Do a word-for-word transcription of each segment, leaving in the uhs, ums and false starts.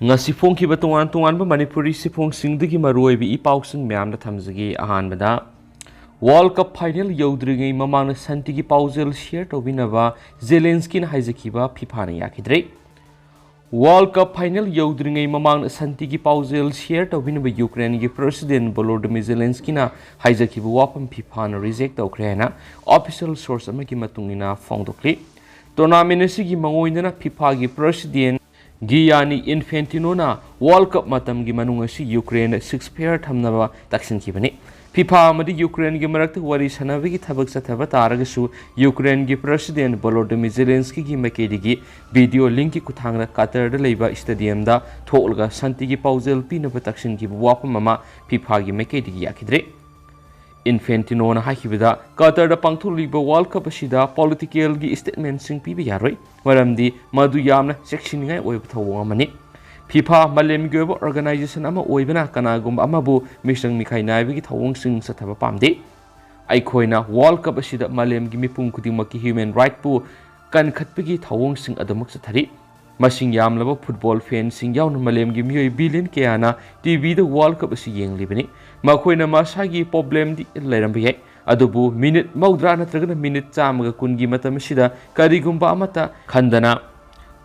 ꯉꯁꯤ ꯐꯣꯡꯈꯤꯕ ꯇꯣꯉꯥꯟ ꯇꯣꯉꯥꯟꯕ ꯃꯅꯤꯄꯨꯔꯤ ꯁꯤꯐꯣꯡꯁꯤꯡꯗꯒꯤ ꯃꯔꯨꯑꯣꯏꯕ ꯏ ꯄꯥꯎꯁꯤꯡ ꯃꯌꯥꯝꯗ ꯊꯝꯖꯒꯦ꯫ ꯑꯍꯥꯟꯕꯗ, World Cup final ꯌꯧꯗ꯭ꯔꯤꯉꯩ ꯃꯃꯥꯡꯗ ꯁꯥꯟꯇꯤꯒꯤ ꯄꯥꯎꯖꯦꯜ share ꯇꯧꯕꯤꯅꯕ ꯖꯦꯂꯦꯟꯁꯀꯤꯅ ꯍꯥꯏꯖꯈꯤꯕ ꯐꯤꯐꯥꯅ ꯌꯥꯈꯤꯗ꯭ꯔꯦ꯫ World Cup final ꯌꯧꯗ꯭ꯔꯤꯉꯩ ꯃꯃꯥꯡꯗ ꯁꯥꯟꯇꯤꯒꯤ ꯄꯥꯎꯖꯦꯜ share ꯇꯧꯕꯤꯅꯕ ꯌꯨꯀ꯭ꯔꯦꯟꯒꯤ President Volodymyr ꯖꯦꯂꯦꯟꯁꯀꯤꯅ ꯍꯥꯏꯖꯈꯤꯕ ꯋꯥꯐꯝ ꯐꯤꯐꯥꯅ reject ꯇꯧꯈ꯭ꯔꯦ ꯍꯥꯏꯅ official source ꯑꯃꯒꯤ ꯃꯇꯨꯡ ꯏꯟꯅ ꯐꯣꯡꯗꯣꯛꯂꯤ꯫ Tournament ꯑꯁꯤꯒꯤ ꯃꯉꯣꯟꯗꯅ ꯐꯤꯐꯥꯒꯤ President ꯒꯤꯌꯥꯅꯤ ꯏꯟꯐꯦꯟꯇꯤꯅꯣꯅ World Cup ꯃꯇꯝꯒꯤ ꯃꯅꯨꯡ ꯑꯁꯤ ꯌꯨꯀ꯭ꯔꯦꯟꯗ ceasefire ꯊꯝꯅꯕ ꯇꯛꯁꯤꯟꯈꯤꯕꯅꯤ꯫ ꯐꯤꯐꯥ ꯑꯃꯗꯤ ꯌꯨꯀ꯭ꯔꯦꯟꯒꯤ ꯃꯔꯛꯇ ꯋꯥꯔꯤ ꯁꯥꯟꯅꯕꯒꯤ ꯊꯕꯛ ꯆꯠꯊꯕ ꯇꯥꯔꯒꯁꯨ, ꯌꯨꯀ꯭ꯔꯦꯟꯒꯤ President ꯚꯣꯂꯣꯗꯤꯃꯤꯔ ꯖꯦꯂꯦꯟꯁꯀꯤꯒꯤ ꯃꯥꯏꯀꯩꯗꯒꯤ video link ꯀꯤ ꯈꯨꯠꯊꯥꯡꯗ ꯀꯇꯔꯗ ꯂꯩꯕ stadium ꯗ ꯊꯣꯛꯂꯒ ꯁꯥꯟꯇꯤꯒꯤ ꯄꯥꯎꯖꯦꯜ ꯄꯤꯅꯕ ꯇꯛꯁꯤꯟꯈꯤꯕ ꯋꯥꯐꯝ ꯑꯃ ꯐꯤꯐꯥꯒꯤ ꯃꯥꯏꯀꯩꯗꯒꯤ ꯌꯥꯈꯤꯗ꯭ꯔꯦ꯫ ꯏꯟꯐꯦꯟꯇꯤꯅꯣꯅ ꯍꯥꯏꯈꯤꯕꯗ, ꯀꯇꯔꯗ ꯄꯥꯡꯊꯣꯛꯂꯤꯕ World Cup ꯑꯁꯤꯗ political ꯒꯤ statement ꯁꯤꯡ ꯄꯤꯕ ꯌꯥꯔꯣꯏ, ꯃꯔꯝꯗꯤ ꯃꯗꯨ ꯌꯥꯝꯅ ꯆꯦꯛꯁꯤꯟꯅꯤꯡꯉꯥꯏ ꯑꯣꯏꯕ ꯊꯧꯑꯣꯡ ꯑꯃꯅꯤ꯫ ꯐꯤꯐꯥ ꯃꯥꯂꯦꯝꯒꯤ ꯑꯣꯏꯕ organization ꯑꯃ ꯑꯣꯏꯕꯅ ꯀꯅꯥꯒꯨꯝꯕ ꯑꯃꯕꯨ ꯃꯤꯆꯪ ꯃꯤꯈꯥꯏ ꯅꯥꯏꯕꯒꯤ ꯊꯧꯑꯣꯡꯁꯤꯡ ꯆꯠꯊꯕ ꯄꯥꯝꯗꯦ꯫ ꯑꯩꯈꯣꯏꯅ World Cup ꯑꯁꯤꯗ ꯃꯥꯂꯦꯝꯒꯤ ꯃꯤꯄꯨꯝ ꯈꯨꯗꯤꯡꯃꯛꯀꯤ human right ꯄꯨ ꯀꯟꯈꯠꯄꯒꯤ ꯊꯧꯑꯣꯡꯁꯤꯡ ꯑꯗꯨꯃꯛ ꯆꯠꯊꯔꯤ꯫ ꯃꯁꯤꯡ ꯌꯥꯝꯂꯕ football fan ꯁꯤꯡ ꯌꯥꯎꯅ ꯃꯥꯂꯦꯝꯒꯤ ꯃꯤꯑꯣꯏ billion ꯀꯌꯥꯅ T V ꯗ World Cup ꯑꯁꯤ ꯌꯦꯡꯂꯤꯕꯅꯤ꯫ ꯃꯈꯣꯏꯅ ꯃꯁꯥꯒꯤ problem ꯗꯤ ꯂꯩꯔꯝꯕ ꯌꯥꯏ, ꯑꯗꯨꯕꯨ minute ꯃꯧꯗ꯭ꯔꯥ ꯅꯠꯇ꯭ꯔꯒꯅ minute ꯆꯥꯝꯃꯒ ꯀꯨꯟꯒꯤ ꯃꯇꯝ ꯑꯁꯤꯗ ꯀꯔꯤꯒꯨꯝꯕ ꯑꯃꯠꯇ ꯈꯟꯗꯅ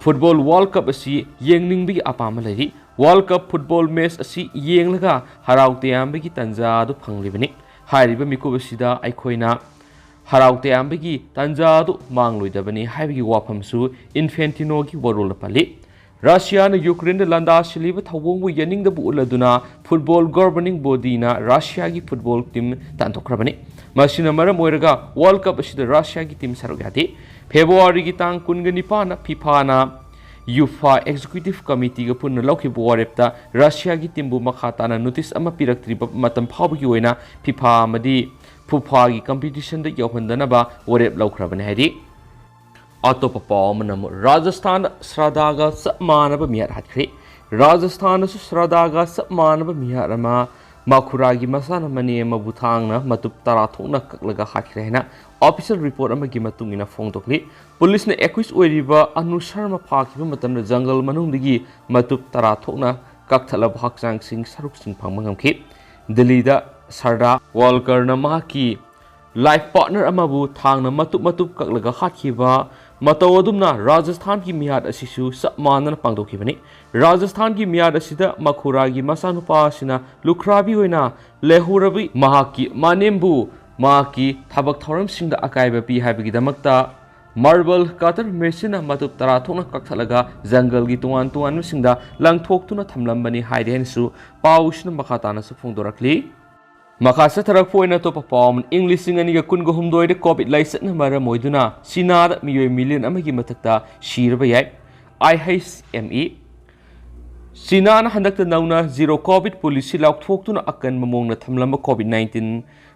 football World Cup ꯑꯁꯤ ꯌꯦꯡꯅꯤꯡꯕꯒꯤ ꯑꯄꯥꯝꯕ ꯂꯩꯔꯤ꯫ World Cup football match ꯑꯁꯤ ꯌꯦꯡꯂꯒ ꯍꯔꯥꯎ ꯇꯌꯥꯝꯕꯒꯤ ꯇꯥꯟꯖꯥ ꯑꯗꯨ ꯐꯪꯂꯤꯕꯅꯤ꯫ ꯍꯥꯏꯔꯤꯕ ꯃꯤꯀꯨꯞ ꯑꯁꯤꯗ ꯑꯩꯈꯣꯏꯅ ꯍꯔꯥꯎ ꯇꯌꯥꯝꯕꯒꯤ ꯇꯥꯟꯖꯥ ꯑꯗꯨ ꯃꯥꯡꯂꯣꯏꯗꯕꯅꯤ ꯍꯥꯏꯕꯒꯤ ꯋꯥꯐꯝꯁꯨ ꯏꯟꯐꯦꯟꯇꯤꯅꯣꯒꯤ ꯋꯥꯔꯣꯜꯗ ꯄꯜꯂꯤ꯫ ꯔꯁꯤꯌꯥꯅ ꯌꯨꯀ꯭ꯔꯦꯟꯗ ꯂꯥꯟꯗꯥ ꯁꯤꯜꯂꯤꯕ ꯊꯧꯑꯣꯡꯕꯨ ꯌꯥꯅꯤꯡꯗꯕ ꯎꯠꯂꯗꯨꯅ football governing body ꯅ ꯔꯁꯤꯌꯥꯒꯤ football team ꯇꯥꯟꯊꯣꯛꯈ꯭ꯔꯕꯅꯤ꯫ ꯃꯁꯤꯅ ꯃꯔꯝ ꯑꯣꯏꯔꯒ World Cup ꯑꯁꯤꯗ ꯔꯁꯤꯌꯥꯒꯤ team ꯁꯔꯨꯛ ꯌꯥꯗꯦ꯫ ꯐꯦꯕ꯭ꯔꯨꯋꯥꯔꯤꯒꯤ ꯇꯥꯡ ꯀꯨꯟꯒ ꯅꯤꯄꯥꯟꯗ ꯐꯤꯐꯥꯅ ꯌꯨꯐꯥ executive committee ꯒ ꯄꯨꯟꯅ ꯂꯧꯈꯤꯕ ꯋꯥꯔꯦꯞꯇ ꯔꯁꯤꯌꯥꯒꯤ team ꯕꯨ ꯃꯈꯥ ꯇꯥꯅ notice ꯑꯃ ꯄꯤꯔꯛꯇ꯭ꯔꯤꯕ ꯃꯇꯝ ꯐꯥꯎꯕꯒꯤ ꯑꯣꯏꯅ ꯐꯤꯐꯥ ꯑꯃꯗꯤ ꯐꯨꯐꯥꯒꯤ competition ꯗ ꯌꯥꯎꯍꯟꯗꯅꯕ ꯋꯥꯔꯦꯞ ꯂꯧꯈ꯭ꯔꯕꯅꯤ ꯍꯥꯏꯔꯤ꯫ ꯑꯇꯣꯞꯄ ꯄꯥꯎ ꯑꯃꯅ ꯑꯃꯨꯛ ꯔꯥꯖꯁꯊꯥꯟꯗ ꯁ꯭ꯔꯗꯥꯒ ꯆꯞ ꯃꯥꯟꯅꯕ ꯃꯤꯍꯥꯠ ꯍꯥꯠꯈ꯭ꯔꯦ꯫ ꯔꯥꯖꯁꯊꯥꯟꯗꯁꯨ ꯁ꯭ꯔꯗꯥꯒ ꯆꯞ ꯃꯥꯟꯅꯕ ꯃꯤꯍꯥꯠ ꯑꯃ ꯃꯈꯨꯔꯥꯒꯤ ꯃꯆꯥꯅ ꯃꯅꯦ ꯑꯃꯕꯨ ꯊꯥꯡꯅ ꯃꯇꯨꯞ ꯇꯔꯥ ꯊꯣꯛꯅ ꯀꯛꯂꯒ ꯍꯥꯠꯈ꯭ꯔꯦ ꯍꯥꯏꯅ official report ꯑꯃꯒꯤ ꯃꯇꯨꯡ ꯏꯟꯅ ꯐꯣꯡꯗꯣꯛꯂꯤ꯫ ꯄꯨꯂꯤꯁꯅ accused ꯑꯣꯏꯔꯤꯕ ꯑꯅꯨ ꯁꯔꯃ ꯐꯥꯈꯤꯕ ꯃꯇꯝꯗ ꯖꯪꯒꯜ ꯃꯅꯨꯡꯗꯒꯤ ꯃꯇꯨꯞ ꯇꯔꯥ ꯊꯣꯛꯅ ꯀꯛꯊꯠꯂꯕ ꯍꯛꯆꯥꯡꯁꯤꯡ, ꯁꯔꯨꯛꯁꯤꯡ ꯐꯪꯕ ꯉꯝꯈꯤ꯫ ꯗꯤꯜꯂꯤꯗ ꯁꯔꯗꯥ ꯋꯥꯜꯀꯔꯅ ꯃꯍꯥꯛꯀꯤ life partner ꯑꯃꯕꯨ ꯊꯥꯡꯅ ꯃꯇꯨꯞ ꯃꯇꯨꯞ ꯀꯛꯂꯒ ꯍꯥꯠꯈꯤꯕ ꯃꯇꯧ ꯑꯗꯨꯝꯅ ꯔꯥꯖꯁꯊꯥꯟꯒꯤ ꯃꯤꯍꯥꯠ ꯑꯁꯤꯁꯨ ꯆꯞ ꯃꯥꯟꯅꯅ ꯄꯥꯡꯊꯣꯛꯈꯤꯕꯅꯤ꯫ ꯔꯥꯖꯁꯊꯥꯟꯒꯤ ꯃꯤꯍꯥꯠ ꯑꯁꯤꯗ ꯃꯈꯨꯔꯥꯒꯤ ꯃꯆꯥꯅꯨꯄꯥ ꯑꯁꯤꯅ ꯂꯨꯈ꯭ꯔꯥꯕꯤ ꯑꯣꯏꯅ ꯂꯩꯍꯧꯔꯕꯤ ꯃꯍꯥꯛꯀꯤ ꯃꯅꯦꯝꯕꯨ ꯃꯍꯥꯛꯀꯤ ꯊꯕꯛ ꯊꯧꯔꯝꯁꯤꯡꯗ ꯑꯀꯥꯏꯕ ꯄꯤ ꯍꯥꯏꯕꯒꯤꯗꯃꯛꯇ marble cutter machineꯅ ꯃꯇꯨꯞ ꯇꯔꯥ ꯊꯣꯛꯅ ꯀꯛꯊꯠꯂꯒ ꯖꯪꯒꯜꯒꯤ ꯇꯣꯉꯥꯟ ꯇꯣꯉꯥꯟꯕꯁꯤꯡꯗ ꯂꯪꯊꯣꯛꯇꯨꯅ ꯊꯝꯂꯝꯕꯅꯤ ꯍꯥꯏꯔꯦ ꯍꯥꯏꯅꯁꯨ ꯄꯥꯎꯁꯤꯅ ꯃꯈꯥ ꯇꯥꯅꯁꯨ ꯐꯣꯡꯗꯣꯔꯛꯂꯤ꯫ ꯃꯈꯥ ꯆꯠꯊꯔꯛꯄ ꯑꯣꯏꯅ ꯑꯇꯣꯞꯄ ꯄꯥꯎ ꯑꯃꯅ, ꯏꯪ ꯂꯤꯁꯤꯡ ꯑꯅꯤꯒ ꯀꯨꯟꯒ ꯍꯨꯝꯗꯣꯏꯗ COVID ꯂꯥꯏꯆꯠꯅ ꯃꯔꯝ ꯑꯣꯏꯗꯨꯅ ꯆꯤꯅꯥꯗ ꯃꯤꯑꯣꯏ million ꯑꯃꯒꯤ ꯃꯊꯛꯇ ꯁꯤꯔꯕ ꯌꯥꯏ꯫ IHME꯫ ꯆꯤꯅꯥꯅ ꯍꯟꯗꯛꯇ ꯅꯧꯅ zero COVID policy ꯂꯥꯎꯊꯣꯛꯇꯨꯅ ꯑꯀꯟꯕ ꯃꯑꯣꯡꯗ ꯊꯝꯂꯝꯕ COVID nineteen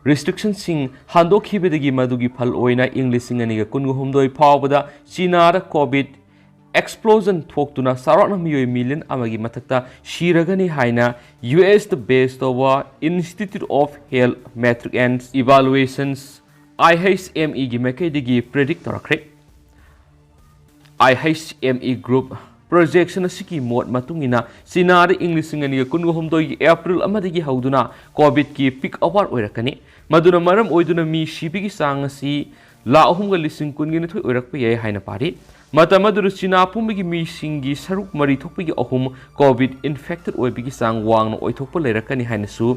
restrictionꯁꯤꯡ ꯍꯟꯗꯣꯛꯈꯤꯕꯗꯒꯤ ꯃꯗꯨꯒꯤ ꯐꯜ ꯑꯣꯏꯅ ꯏꯪ ꯂꯤꯁꯤꯡ ꯑꯅꯤꯒ ꯀꯨꯟꯒ ꯍꯨꯝꯗꯣꯏ ꯐꯥꯎꯕꯗ ꯆꯤꯅꯥꯗ COVID explosion ꯊꯣꯛꯇꯨꯅ ꯆꯥꯎꯔꯥꯛꯅ ꯃꯤꯑꯣꯏ million ꯑꯃꯒꯤ ꯃꯊꯛꯇ ꯁꯤꯔꯒꯅꯤ ꯍꯥꯏꯅ USꯇ base ꯇꯧꯕ Institute of Health Metrics and Evaluations, IHMEꯒꯤ ꯃꯥꯏꯀꯩꯗꯒꯤ predict ꯇꯧꯔꯛꯈ꯭ꯔꯦ꯫ IHME group projection ꯑꯁꯤꯒꯤ ꯃꯣꯠ ꯃꯇꯨꯡ ꯏꯟꯅ ꯆꯤꯅꯥꯗ ꯏꯪ ꯂꯤꯁꯤꯡ ꯑꯅꯤꯒ ꯀꯨꯟꯒ ꯍꯨꯝꯗꯣꯏꯒꯤ April ꯑꯃꯗꯒꯤ ꯍꯧꯗꯨꯅ COVIDꯀꯤ peak hour ꯑꯣꯏꯔꯛꯀꯅꯤ꯫ ꯃꯗꯨꯅ ꯃꯔꯝ ꯑꯣꯏꯗꯨꯅ ꯃꯤ ꯁꯤꯕꯒꯤ ꯆꯥꯡ ꯑꯁꯤ ꯂꯥꯈ ꯑꯍꯨꯝꯒ ꯂꯤꯁꯤꯡ ꯀꯨꯟꯒ ꯅꯤꯊꯣꯏ ꯑꯣꯏꯔꯛꯄ ꯌꯥꯏ ꯍꯥꯏꯅ ꯄꯥꯔꯤ꯫ ꯃꯇꯝ ꯑꯗꯨꯗ ꯆꯤꯅꯥ ꯄꯨꯝꯕꯒꯤ ꯃꯤꯁꯤꯡꯒꯤ ꯁꯔꯨꯛ ꯃꯔꯤ ꯊꯣꯛꯄꯒꯤ ꯑꯍꯨꯝ COVID infected ꯑꯣꯏꯕꯒꯤ ꯆꯥꯡ ꯋꯥꯡꯅ ꯑꯣꯏꯊꯣꯛꯄ ꯂꯩꯔꯛꯀꯅꯤ ꯍꯥꯏꯅꯁꯨ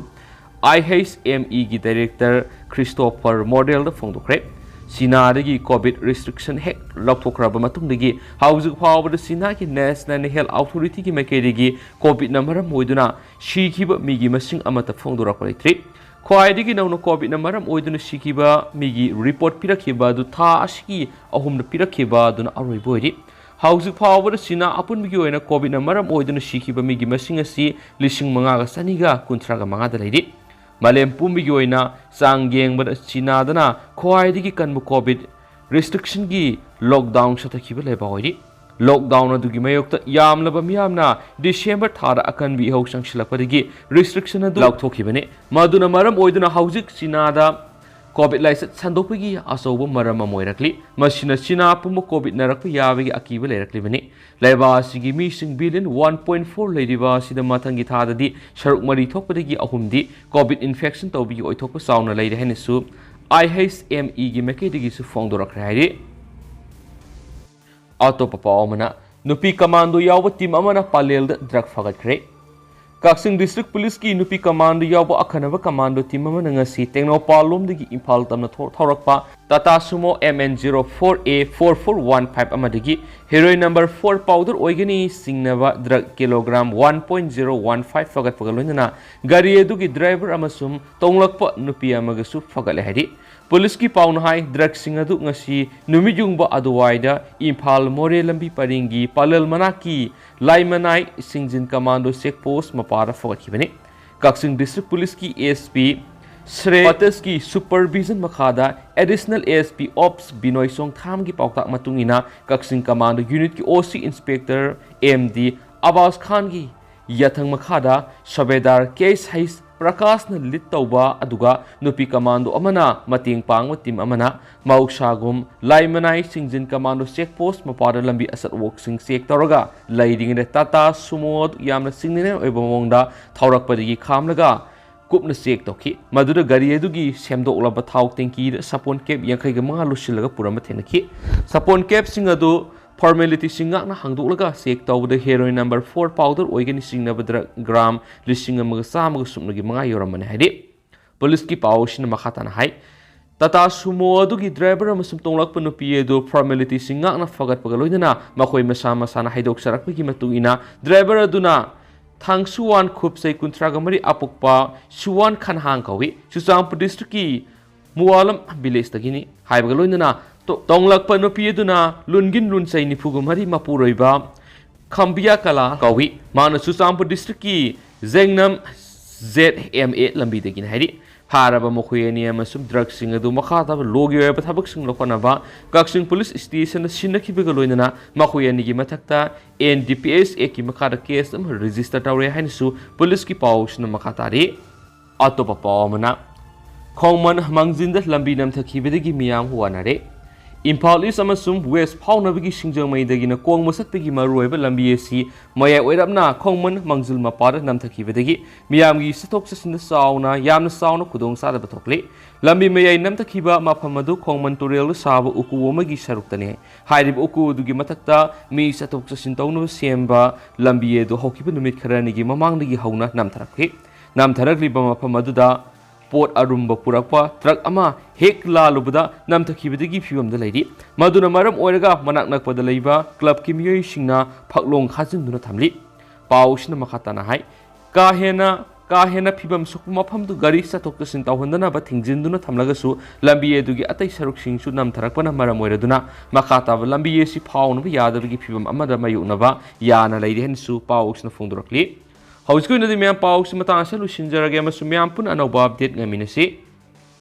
IHMEꯒꯤ director Christopher Modellꯗ ꯐꯣꯡꯗꯣꯛꯈ꯭ꯔꯦ꯫ ꯆꯤꯅꯥꯗꯒꯤ COVID restriction ꯍꯦꯛ ꯂꯧꯊꯣꯛꯈ꯭ꯔꯕ ꯃꯇꯨꯡꯗꯒꯤ ꯍꯧꯖꯤꯛ ꯐꯥꯎꯕꯗ ꯆꯤꯅꯥꯒꯤ National Health Authorityꯒꯤ ꯃꯥꯏꯀꯩꯗꯒꯤ COVIDꯅ ꯃꯔꯝ ꯑꯣꯏꯗꯨꯅ ꯁꯤꯈꯤꯕ ꯃꯤꯒꯤ ꯃꯁꯤꯡ ꯑꯃꯠꯇ ꯐꯣꯡꯗꯣꯔꯛꯄ ꯂꯩꯇ꯭ꯔꯤ꯫ ꯈ꯭ꯋꯥꯏꯗꯒꯤ ꯅꯧꯅ COVIDꯅ ꯃꯔꯝ ꯑꯣꯏꯗꯨꯅ ꯁꯤꯈꯤꯕ ꯃꯤꯒꯤ report ꯄꯤꯔꯛꯈꯤꯕ ꯑꯗꯨ ꯊꯥ ꯑꯁꯤꯒꯤ ꯑꯍꯨꯝꯗ ꯄꯤꯔꯛꯈꯤꯕ ꯑꯗꯨꯅ ꯑꯔꯣꯏꯕ ꯑꯣꯏꯔꯤ꯫ ꯍꯧꯖꯤꯛ ꯐꯥꯎꯕꯗ ꯆꯤꯅꯥ ꯑꯄꯨꯟꯕꯒꯤ ꯑꯣꯏꯅ COVIDꯅ ꯃꯔꯝ ꯑꯣꯏꯗꯨꯅ ꯁꯤꯈꯤꯕ ꯃꯤꯒꯤ ꯃꯁꯤꯡ ꯑꯁꯤ ꯂꯤꯁꯤꯡ ꯃꯉꯥꯒ ꯆꯅꯤꯒ ꯀꯨꯟꯊ꯭ꯔꯥꯒ ꯃꯉꯥꯗ ꯂꯩꯔꯤ꯫ ꯃꯥꯂꯦꯝ ꯄꯨꯝꯕꯒꯤ ꯑꯣꯏꯅ ꯆꯥꯡ ꯌꯦꯡꯕꯗ ꯆꯤꯅꯥꯗꯅ ꯈ꯭ꯋꯥꯏꯗꯒꯤ ꯀꯟꯕ COVID restrictionꯒꯤ lockdown ꯆꯠꯊꯈꯤꯕ ꯂꯩꯕꯥꯛ ꯑꯣꯏꯔꯤ꯫ Lockdown ꯑꯗꯨꯒꯤ ꯃꯥꯌꯣꯛꯇ ꯌꯥꯝꯂꯕ ꯃꯤꯌꯥꯝꯅ December ꯊꯥꯗ ꯑꯀꯟꯕ ꯏꯍꯧ ꯆꯪꯁꯤꯜꯂꯛꯄꯗꯒꯤ restriction ꯑꯗꯨ ꯂꯥꯎꯊꯣꯛꯈꯤꯕꯅꯤ꯫ ꯃꯗꯨꯅ ꯃꯔꯝ ꯑꯣꯏꯗꯨꯅ ꯍꯧꯖꯤꯛ ꯆꯤꯅꯥꯗ COVID ꯂꯥꯏꯆꯠ ꯁꯟꯗꯣꯛꯄꯒꯤ ꯑꯆꯧꯕ ꯃꯔꯝ ꯑꯃ ꯑꯣꯏꯔꯛꯂꯤ꯫ ꯃꯁꯤꯅ ꯆꯤꯅꯥ ꯄꯨꯝꯕ COVID ꯅꯥꯔꯛꯄ ꯌꯥꯕꯒꯤ ꯑꯀꯤꯕ ꯂꯩꯔꯛꯂꯤꯕꯅꯤ꯫ ꯂꯩꯕꯥꯛ ꯑꯁꯤꯒꯤ ꯃꯤꯁꯤꯡ billion one point four ꯂꯩꯔꯤꯕ ꯑꯁꯤꯗ ꯃꯊꯪꯒꯤ ꯊꯥꯗꯗꯤ ꯁꯔꯨꯛ ꯃꯔꯤ ꯊꯣꯛꯄꯗꯒꯤ ꯑꯍꯨꯝꯗꯤ COVID infection ꯇꯧꯕꯒꯤ ꯑꯣꯏꯊꯣꯛꯄ ꯆꯥꯎꯅ ꯂꯩꯔꯦ ꯍꯥꯏꯅꯁꯨ I H M E ꯒꯤ ꯃꯥꯏꯀꯩꯗꯒꯤꯁꯨ ꯐꯣꯡꯗꯣꯔꯛꯈ꯭ꯔꯦ ꯍꯥꯏꯔꯤ꯫ ꯑꯇꯣꯞꯄ ꯄꯥꯎ ꯑꯃꯅ, ꯅꯨꯄꯤ commando ꯌꯥꯎꯕ team ꯑꯃꯅ ꯄꯂꯦꯜꯗ drug ꯐꯥꯒꯠꯈ꯭ꯔꯦ꯫ ꯀꯛꯆꯤꯡ District Police ꯀꯤ ꯅꯨꯄꯤ commando ꯌꯥꯎꯕ ꯑꯈꯟꯅꯕ commando team ꯑꯃꯅ ꯉꯁꯤ ꯇꯦꯡꯅꯧꯄꯜ ꯂꯣꯝꯗꯒꯤ ꯏꯝꯐꯥꯜ ꯇꯝꯅ ꯊꯣ-, ꯊꯧꯔꯛꯄ Tata Sumo M N zero four A four four one five ꯑꯃꯗꯒꯤ heroin number four powder ꯑꯣꯏꯒꯅꯤ ꯆꯤꯡꯅꯕ drug kilogram one point zero one five ꯐꯥꯒꯠꯄꯒ ꯂꯣꯏꯅꯅ ꯒꯥꯔꯤ ꯑꯗꯨꯒꯤ driver ꯑꯃꯁꯨꯡ ꯇꯣꯡꯂꯛꯄ ꯅꯨꯄꯤ ꯑꯃꯒꯁꯨ ꯐꯥꯒꯠꯂꯦ ꯍꯥꯏꯔꯤ꯫ Police ꯀꯤ ꯄꯥꯎꯅ ꯍꯥꯏ, drug ꯁꯤꯡ ꯑꯗꯨ ꯉꯁꯤ ꯅꯨꯃꯤꯠ ꯌꯨꯡꯕ ꯑꯗꯨꯋꯥꯏꯗ ꯏꯝꯐꯥꯜ ꯃꯣꯔꯦ ꯂꯝꯕꯤ ꯄꯔꯤꯡꯒꯤ ꯄꯂꯦꯜ ꯃꯅꯥꯛꯀꯤ ꯂꯥꯏꯃꯅꯥꯏ ꯁꯤꯡꯖꯤꯟ commando check post ꯃꯄꯥꯗ ꯐꯥꯒꯠꯈꯤꯕꯅꯤ꯫ ꯀꯛꯆꯤꯡ District Police ꯀꯤ S P ꯁ꯭ꯔꯦ ꯄꯇꯁꯀꯤ supervision ꯃꯈꯥꯗ Additional S P Ops ꯕꯤꯅꯣꯏ ꯆꯣꯡꯊꯥꯝꯒꯤ ꯄꯥꯎꯇꯥꯛ ꯃꯇꯨꯡ ꯏꯟꯅ ꯀꯛꯆꯤꯡ commando unit ꯀꯤ O C Inspector M D ꯑꯕꯥꯁ ꯈꯥꯟꯒꯤ ꯌꯥꯊꯪ ꯃꯈꯥꯗ ꯁꯨꯕꯦꯗꯥꯔ K H ꯄ꯭ꯔꯀꯥꯁꯅ lead ꯇꯧꯕ, ꯑꯗꯨꯒ ꯅꯨꯄꯤ commando ꯑꯃꯅ ꯃꯇꯦꯡ ꯄꯥꯡꯕ team ꯑꯃꯅ ꯃꯍꯧꯁꯥꯒꯨꯝ ꯂꯥꯏꯃꯅꯥꯏ ꯁꯤꯡꯖꯤꯟ commando check post ꯃꯄꯥꯗ ꯂꯝꯕꯤ ꯑꯆꯠ ꯑꯋꯣꯛꯁꯤꯡ check ꯇꯧꯔꯒ ꯂꯩꯔꯤꯉꯩꯗ Tata Sumo ꯑꯗꯨ ꯌꯥꯝꯅ ꯆꯤꯡꯅꯅꯤꯡꯉꯥꯏ ꯑꯣꯏꯕ ꯃꯑꯣꯡꯗ ꯊꯧꯔꯛꯄꯗꯒꯤ ꯈꯥꯝꯂꯒ ꯀꯨꯞꯅ check ꯇꯧꯈꯤ꯫ ꯃꯗꯨꯗ ꯒꯥꯔꯤ ꯑꯗꯨꯒꯤ ꯁꯦꯝꯗꯣꯛꯂꯕ ꯊꯥꯎ tank ꯗ ꯁꯥꯄꯣꯟ cap ꯌꯥꯡꯈꯩꯒ ꯃꯉꯥ ꯂꯣꯠꯁꯤꯜꯂꯒ ꯄꯨꯔꯝꯕ ꯊꯦꯡꯅꯈꯤ꯫ ꯁꯥꯄꯣꯟ cap ꯁꯤꯡ ꯑꯗꯨ formality ꯁꯤꯡ ꯉꯥꯛꯅ ꯍꯥꯡꯗꯣꯛꯂꯒ check ꯇꯧꯕꯗ heroin number four powder ꯑꯣꯏꯒꯅꯤ ꯆꯤꯡꯅꯕ drug gram ꯂꯤꯁꯤꯡ ꯑꯃꯒ ꯆꯥꯝꯃꯒ ꯁꯨꯞꯅꯒꯤ ꯃꯉꯥ ꯌꯧꯔꯝꯕꯅꯤ ꯍꯥꯏꯔꯤ꯫ Police ꯀꯤ ꯄꯥꯎ ꯑꯁꯤꯅ ꯃꯈꯥ ꯇꯥꯅ ꯍꯥꯏ, Tata Sumo ꯑꯗꯨꯒꯤ driver ꯑꯃꯁꯨꯡ ꯇꯣꯡꯂꯛꯄ ꯅꯨꯄꯤ ꯑꯗꯨ formality ꯁꯤꯡ ꯉꯥꯛꯅ ꯐꯒꯠꯄꯒ ꯂꯣꯏꯅꯅ ꯃꯈꯣꯏ ꯃꯁꯥ ꯃꯁꯥꯅ ꯍꯥꯏꯗꯣꯛꯆꯔꯛꯄꯒꯤ ꯃꯇꯨꯡ ꯏꯟꯅ driver ꯑꯗꯨꯅ ꯊꯥꯡꯁꯨꯋꯥꯟ ꯈꯨꯞꯁꯩ ꯀꯨꯟꯊ꯭ꯔꯥꯒ ꯃꯔꯤ ꯑꯄꯣꯛꯄ ꯁꯨꯋꯥꯟ ꯈꯟꯍꯥꯡ ꯀꯧꯏ꯫ ꯆꯨꯔꯆꯥꯟꯄꯨꯔ district ꯀꯤ ꯃꯨꯋꯥꯂꯝ village ꯇꯒꯤꯅꯤ ꯍꯥꯏꯕꯒ ꯂꯣꯏꯅꯅ ꯇꯣ-, ꯇꯣꯡꯂꯛꯄ ꯅꯨꯄꯤ ꯑꯗꯨꯅ ꯂꯨꯟꯒꯤꯟ ꯂꯨꯟꯁꯩ ꯅꯤꯐꯨꯒ ꯃꯔꯤ ꯃꯄꯨꯔꯣꯏꯕ ꯈꯝꯕꯤꯌꯥ ꯀꯂꯥ ꯀꯧꯏ꯫ ꯃꯥꯅ ꯆꯨꯔꯆꯥꯟꯄꯨꯔ district ꯀꯤ ꯖꯦꯡꯅꯝ Z M A ꯂꯝꯕꯤꯗꯒꯤꯅꯤ ꯍꯥꯏꯔꯤ꯫ ꯐꯥꯔꯕ ꯃꯈꯣꯏ ꯑꯅꯤ ꯑꯃꯁꯨꯡ ꯗ꯭ꯔꯒꯁꯤꯡ ꯑꯗꯨ ꯃꯈꯥ ꯇꯥꯕ ꯂꯣꯒꯤ ꯑꯣꯏꯕ ꯊꯕꯛꯁꯤꯡ ꯂꯧꯈꯠꯅꯕ ꯀꯛꯆꯤꯡ ꯄꯨꯂꯤꯁ ꯁ꯭ꯇꯦꯁꯟꯗ ꯁꯤꯟꯅꯈꯤꯕꯒ ꯂꯣꯏꯅꯅ ꯃꯈꯣꯏ ꯑꯅꯤꯒꯤ ꯃꯊꯛꯇ ꯑꯦꯟ ꯗꯤ ꯄꯤ ꯑꯦꯁ ꯑꯦꯛꯀꯤ ꯃꯈꯥꯗ ꯀꯦꯁ ꯑꯃ ꯔꯦꯖꯤꯁꯇꯔ ꯇꯧꯔꯦ ꯍꯥꯏꯅꯁꯨ ꯄꯨꯂꯤꯁꯀꯤ ꯄꯥꯎꯁꯤꯅ ꯃꯈꯥ ꯇꯥꯔꯤ꯫ ꯑꯇꯣꯞꯄ ꯄꯥꯎ ꯑꯃꯅ, ꯈꯣꯡꯃꯟ ꯃꯥꯡꯖꯤꯟꯗ ꯂꯝꯕꯤ ꯅꯝꯊꯈꯤꯕꯗꯒꯤ ꯃꯤꯌꯥꯝ ꯋꯥꯅꯔꯦ꯫ ꯏꯝꯐꯥꯜ ꯏꯁ ꯑꯃꯁꯨꯡ ꯋꯦꯁ ꯐꯥꯎꯅꯕꯒꯤ ꯁꯤꯡꯖꯃꯩꯗꯒꯤꯅ ꯀꯣꯡꯕ ꯆꯠꯄꯒꯤ ꯃꯔꯨꯑꯣꯏꯕ ꯂꯝꯕꯤ ꯑꯁꯤ ꯃꯌꯥꯏ ꯑꯣꯏꯔꯞꯅ ꯈꯣꯡꯃꯟ ꯃꯥꯡꯖꯤꯜ ꯃꯄꯥꯗ ꯅꯝꯊꯈꯤꯕꯗꯒꯤ ꯃꯤꯌꯥꯝꯒꯤ ꯆꯠꯊꯣꯛ ꯆꯠꯁꯤꯟꯗ ꯆꯥꯎꯅ, ꯌꯥꯝꯅ ꯆꯥꯎꯅ ꯈꯨꯗꯣꯡꯆꯥꯗꯕ ꯊꯣꯛꯂꯤ꯫ ꯂꯝꯕꯤ ꯃꯌꯥꯏ ꯅꯝꯊꯈꯤꯕ ꯃꯐꯝ ꯑꯗꯨ ꯈꯣꯡꯃꯟ ꯇꯨꯔꯦꯜꯗ ꯁꯥꯕ ꯎꯀꯨ ꯑꯃꯒꯤ ꯁꯔꯨꯛꯇꯅꯤ꯫ ꯍꯥꯏꯔꯤꯕ ꯎꯀꯨ ꯑꯗꯨꯒꯤ ꯃꯊꯛꯇ ꯃꯤ ꯆꯠꯊꯣꯛ ꯆꯠꯁꯤꯟ ꯇꯧꯅꯕ ꯁꯦꯝꯕ ꯂꯝꯕꯤ ꯑꯗꯨ ꯍꯧꯈꯤꯕ ꯅꯨꯃꯤꯠ ꯈꯔꯅꯤꯒꯤ ꯃꯃꯥꯡꯗꯒꯤ ꯍꯧꯅ ꯅꯝꯊꯔꯛꯈꯤ꯫ ꯅꯝꯊꯔꯛꯂꯤꯕ ꯃꯐꯝ ꯑꯗꯨꯗ ꯄꯣꯠ ꯑꯔꯨꯝꯕ ꯄꯨꯔꯛꯄ ꯇ꯭ꯔꯛ ꯑꯃ ꯍꯦꯛ ꯂꯥꯜꯂꯨꯕꯗ ꯅꯝꯊꯈꯤꯕꯗꯒꯤ ꯐꯤꯕꯝꯗ ꯂꯩꯔꯤ꯫ ꯃꯗꯨꯅ ꯃꯔꯝ ꯑꯣꯏꯔꯒ ꯃꯅꯥꯛ ꯅꯛꯄꯗ ꯂꯩꯕ ꯀ꯭ꯂꯕꯀꯤ ꯃꯤꯑꯣꯏꯁꯤꯡꯅ ꯐꯛꯂꯣꯡ ꯈꯥꯖꯤꯟꯗꯨꯅ ꯊꯝꯂꯤ꯫ ꯄꯥꯎꯁꯤꯅ ꯃꯈꯥ ꯇꯥꯅ ꯍꯥꯏ, ꯀꯥ ꯍꯦꯟꯅ, ꯀꯥ ꯍꯦꯟꯅ ꯐꯤꯕꯝ ꯁꯣꯛꯄ ꯃꯐꯝꯗꯨ ꯒꯥꯔꯤ ꯆꯠꯊꯣꯛ ꯆꯠꯁꯤꯟ ꯇꯧꯍꯟꯗꯅꯕ ꯊꯤꯡꯖꯤꯟꯗꯨꯅ ꯊꯝꯂꯒꯁꯨ ꯂꯝꯕꯤ ꯑꯗꯨꯒꯤ ꯑꯇꯩ ꯁꯔꯨꯛꯁꯤꯡꯁꯨ ꯅꯝꯊꯔꯛꯄꯅ ꯃꯔꯝ ꯑꯣꯏꯔꯗꯨꯅ ꯃꯈꯥ ꯇꯥꯕ ꯂꯝꯕꯤ ꯑꯁꯤ ꯐꯥꯎꯅꯕ ꯌꯥꯗꯕꯒꯤ ꯐꯤꯕꯝ ꯑꯃꯗ ꯃꯥꯌꯣꯛꯅꯕ ꯌꯥꯅ ꯂꯩꯔꯤ ꯍꯥꯏꯅꯁꯨ ꯄꯥꯎꯁꯤꯅ ꯐꯣꯡꯗꯣꯔꯛꯂꯤ꯫ ꯍꯧꯖꯤꯛꯀꯤ ꯑꯣꯏꯅꯗꯤ ꯃꯌꯥꯝ ꯄꯥꯎꯁꯤ ꯃꯇꯥꯡ ꯑꯁꯤꯗ ꯂꯣꯏꯁꯤꯟꯖꯔꯒꯦ ꯑꯃꯁꯨꯡ ꯃꯌꯥꯝ ꯄꯨꯟꯅ ꯑꯅꯧꯕ ꯑꯞꯗꯦꯠ ꯉꯥꯏꯃꯤꯟꯅꯁꯤ꯫